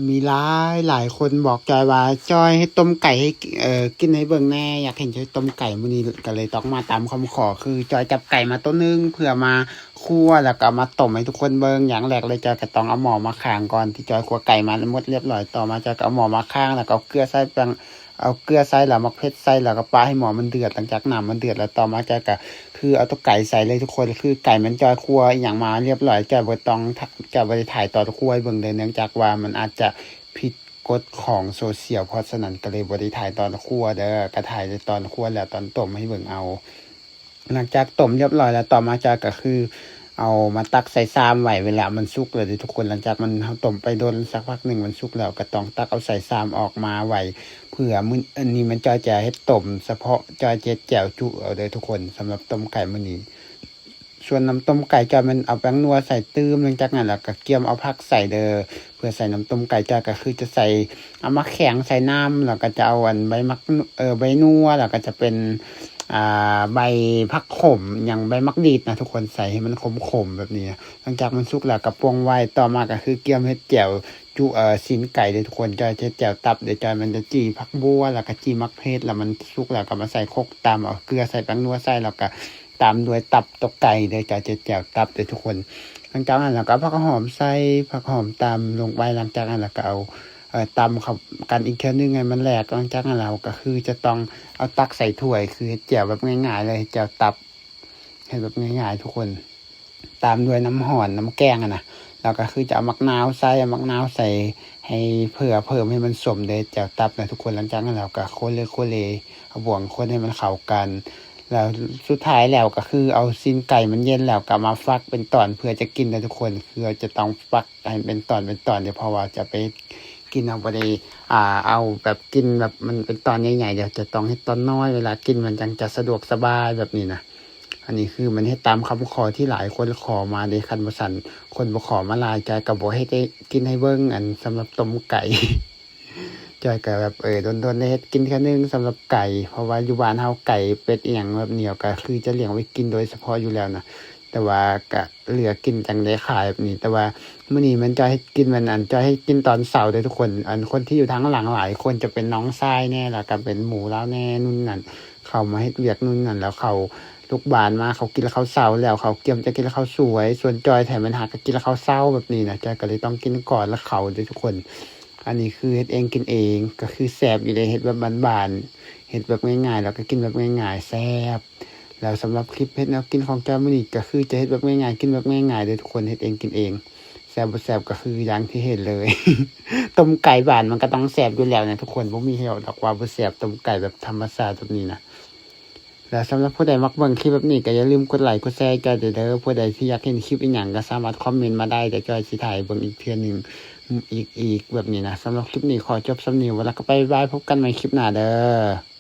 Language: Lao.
ມີຫຼາຍຫຼາຍຄົນບອກຈອຍວ່າ ຈອຍເຮັດຕົ້ມໄກ່ໃຫ້ ເອີ ກິນໃຫ້ເບິ່ງແດ່ ຢາກເຫັນຈອຍຕົ້ມໄກ່. ມື້ນີ້ກໍເລີຍຕ້ອງມາຕາມຄຳຂໍ ຄືຈອຍຈັບໄກ່ມາໂຕໜຶ່ງ ເພື່ອມາຂົ້ວ ແລ້ວກໍເອົາມາຕົ້ມໃຫ້ທຸກຄົນເບິ່ງ. ຢ່າງແລກເລີຍ ຈອຍກໍຕ້ອງເອົາໝໍ້ມາຂ້າງກ່ອນ. ທີ່ຈອຍຂົ້ວໄກ່ມາໝົດລຽບຮ້ອຍ ຕໍ່ມາຈອຍກໍເອົາໝໍ້ມາຂ້າງ ແລ້ວກໍເອົາເກືອໃສ່ ເອົາເກືອໃສ່ ແລ້ວໝາກເຜັດໃສ່ ແລ້ວກໍປະໃຫ້ໝໍ້ມັນເດືອດ. ຫຼັງຈາກນ້ຳມັນເດືອດແລ້ວ ຕໍ່ມາຈອຍກໍ ຄືເອົາຕົວໄກ່ໃສ່ເລີຍທຸກຄົນ. ຄືໄກ່ມັນຈອຍຂົ້ວອີ່ຫຍັງມາລຽບຮ້ອຍ ຈອຍບໍ່ຕ້ອງ ຈອຍບໍ່ໄດ້ຖ່າຍຕອນຂົ້ວໃຫ້ເບິ່ງເດີ້ ເນື່ອງຈາກວ່າມັນອາດຈະຜິດກົດຂອງໂຊຊຽວ ເພາະສະນັ້ນກໍເລີຍບໍ່ໄດ້ຖ່າຍຕອນຂົ້ວເດີ້ ກໍຖ່າຍແຕ່ຕອນຂົ້ວແລ້ວຕອນຕົ້ມໃຫ້ເບິ່ງເອົາ. ຫຼັງຈາກຕົ້ມລຽບຮ້ອຍແລ້ວ ຕໍ່ມາຈອຍກໍຄືເອົາມາຕັກໃສ່ຊາມໄວ້ ເວລາມັນສຸກແລ້ວເດ້ທຸກຄົນ. ຫຼັງຈາກມັນ ເຮົາຕົ້ມໄປດົນສັກພັກໜຶ່ງ ມັນສຸກແລ້ວ ກໍຕ້ອງຕັກເອົາໃສ່ຊາມອອກມາໄວ້ ເພື່ອມື້ ອັນນີ້ມັນຈອຍຈະເຮັດຕົ້ມສະເພາະ ຈອຍຈະເຮັດແຈ່ວຈຸເອົາເດີ້ທຸກຄົນ ສຳລັບຕົ້ມໄກ່ມື້ນີ້. ສ່ວນນ້ຳຕົ້ມໄກ່ຈອຍແມ່ນເອົາແປ້ງນົວໃສ່ຕື່ມ. ຫຼັງຈາກນັ້ນແລ້ວກໍກຽມເອົາຜັກໃສ່ເດີ້ ເພື່ອໃສ່ນ້ຳຕົ້ມໄກ່. ຈອຍກໍຄືຈະໃສ່ ເອົາໝາກແຂ້ງໃສ່ນຳ ແລ້ວກໍຈະເອົາອັນໃບໝາກ ເອີ ໃບນົວ ແລ້ວກໍຈະເປັນ ອ່າ ໃບຜັກຂົມ ຫຍັງ ໃບໝາກດີດນະທຸກຄົນ ໃສ່ໃຫ້ມັນຂົມໆແບບນີ້. ຫຼັງຈາກມັນສຸກແລ້ວກໍປົງໄວ້. ຕໍ່ມາກໍຄືກຽມເຮັດແຈ່ວຈຸ ເອີ ຊີ້ນໄກ່ເດີ້ທຸກຄົນ. ຈອຍຈະເຮັດແຈ່ວຕັບເດີ້ ຈອຍມັນຈະຈີ່ຜັກບົ່ວ ແລ້ວກໍຈີ່ໝາກເຜັດ ແລ້ວມັນສຸກແລ້ວກໍມາໃສ່ຄົກຕຳ ເອົາເກືອໃສ່ ແປ້ງນົວໃສ່ ແລ້ວກໍ ຕາມດ້ວຍຕັບຕົວໄກ່ເດີ້ ຈອຍຈະເຮັດແຈ່ວຕັບເດີ້ທຸກຄົນ. ຫຼັງຈາກນັ້ນແລ້ວກໍເອົາຜັກຫອມໃສ່ ຜັກຫອມຕາມລົງໄປ. ຫຼັງຈາກນັ້ນແລ້ວກໍເອົາ ເອີ ຕຳເຂົ້າກັນອີກເທື່ອໜຶ່ງໃຫ້ມັນແຫຼກ. ຫຼັງຈາກນັ້ນແລ້ວກໍຄືຈະຕ້ອງເອົາຕັກໃສ່ຖ້ວຍ ຄືເຮັດແຈ່ວແບບງ່າຍໆເລີຍ ເຮັດແຈ່ວຕັບ ເຮັດແບບງ່າຍໆທຸກຄົນ. ຕາມດ້ວຍນ້ຳຮ້ອນ ນ້ຳແກງຫັ້ນນະ ແລ້ວກໍຄືຈະເອົາໝາກນາວໃສ່ ເອົາໝາກນາວໃສ່ໃຫ້ເພື່ອເພີ່ມໃຫ້ມັນສົ້ມເດ້ ແຈ່ວຕັບນະທຸກຄົນ. ຫຼັງຈາກນັ້ນແລ້ວກໍຄົນເລີຍຄົນເລ ເອົາບ່ວງຄົນໃຫ້ມັນເຂົ້າກັນ. ແລ້ວສຸດທ້າຍແລ້ວກໍຄືເອົາຊີ້ນໄກ່ມັນເຢັນແລ້ວກໍມາຟັກເປັນຕອນເພື່ອຈະກິນນະທຸກຄົນ. ຄືເຮົາຈະຕ້ອງຟັກໃຫ້ເປັນຕອນເປັນຕອນເດ້ ເພາະວ່າຈະໄປກິນ ເຮົາບໍ່ໄດ້ ອ່າ ເອົາແບບກິນແບບມັນເປັນຕອນໃຫຍ່ໆ ດຽວຈະຕ້ອງເຮັດຕອນນ້ອຍ ເວລາກິນມັນຈັ່ງຈະສະດວກສະບາຍແບບນີ້ນະ. ອັນນີ້ຄືມັນເຮັດຕາມຄຳຂໍທີ່ຫຼາຍຄົນຂໍມາເດ້ ຄັນບໍ່ຊັ້ນຄົນບໍ່ຂໍມາຫຼາຍ ຈອຍກໍບໍ່ເຮັດໃຫ້ກິນໃຫ້ເບິ່ງ. ອັນສຳລັບຕົ້ມໄກ່ ຈອຍກໍແບບ ເອີ ດົນໆໄດ້ເຮັດກິນເທື່ອໜຶ່ງສຳລັບໄກ່ ເພາະວ່າຢູ່ບ້ານເຮົາໄກ່ເປັດອີ່ຫຍັງແບບນີ້ ເຮົາກໍຄືຈະລ້ຽງໄວ້ກິນໂດຍສະເພາະຢູ່ແລ້ວນະ ແຕ່ວ່າກະເຫຼືອກິນຈັ່ງໄດ້ຂາຍແບບນີ້. ແຕ່ວ່າມື້ນີ້ແມ່ນຈອຍເຮັດກິນ ແມ່ນ ອັນ ຈອຍເຮັດກິນຕອນເຊົ້າເດີ້ທຸກຄົນ. ອັນ ຄົນທີ່ຢູ່ທາງຫຼັງຫຼາຍຄົນຈະເປັນນ້ອງຊາຍແດ່ ແລ້ວກະເປັນໝູ່ລາວແດ່ ນຸ່ນນັ້ນ ເຂົາມາເຮັດວຽກນຸ່ນນັ້ນ ແລ້ວເຂົາລຸກບ້ານມາ ເຂົາກິນເຂົ້າເຊົ້າແລ້ວ ເຂົາກຽມຈະກິນເຂົ້າສວຍ. ສ່ວນຈອຍແທ້ແມ່ນຫາກະກິນເຂົ້າເຊົ້າແບບນີ້ນະ ຈອຍກະເລີຍຕ້ອງກິນກ່ອນລະເຂົ້າເດີ້ທຸກຄົນ. ອັນນີ້ຄືເຮັດເອງກິນເອງ ກະຄືແຊບຢູ່ເດ້ ເຮັດແບບບ້ານໆ ເຮັດແບບງ່າຍໆ ແລ້ວກໍກິນແບບງ່າຍໆ ແຊບ. ແລ້ວສຳລັບຄລິບເຮັດແນວກິນຂອງຈອຍມື້ນີ້ ກໍຄືຈະເຮັດແບບງ່າຍໆ ກິນແບບງ່າຍໆເດີ້ທຸກຄົນ ເຮັດເອງກິນເອງ. ແຊບບໍ່ແຊບກໍຄືຢ່າງທີ່ເຫັນເລີຍ ຕົ້ມໄກ່ບ້ານມັນກໍຕ້ອງແຊບຢູ່ແລ້ວນະທຸກຄົນ ບໍ່ມີໃຜບອກວ່າບໍ່ແຊບ ຕົ້ມໄກ່ແບບທຳມະຊາດແບບນີ້ນະ. ແລ້ວສຳລັບຜູ້ໃດມັກເບິ່ງຄລິບແບບນີ້ ກໍຢ່າລືມກົດໄລກົດແຊໃຫ້ຈອຍເດີ້. ຜູ້ໃດທີ່ຢາກເຫັນຄລິບອີ່ຫຍັງກໍສາມາດຄອມເມັນມາໄດ້ ດຽວຈອຍຊິຖ່າຍເບິ່ງອີກເທື່ອໜຶ່ງ ອີກ ອີກແບບນີ້ນະ. ສຳລັບຄລິບນີ້ຂໍຈົບສ່ຳນີ້ ແລ້ວກໍບາຍບາຍ ພົບກັນໃໝ່ຄລິບໜ້າເດີ້.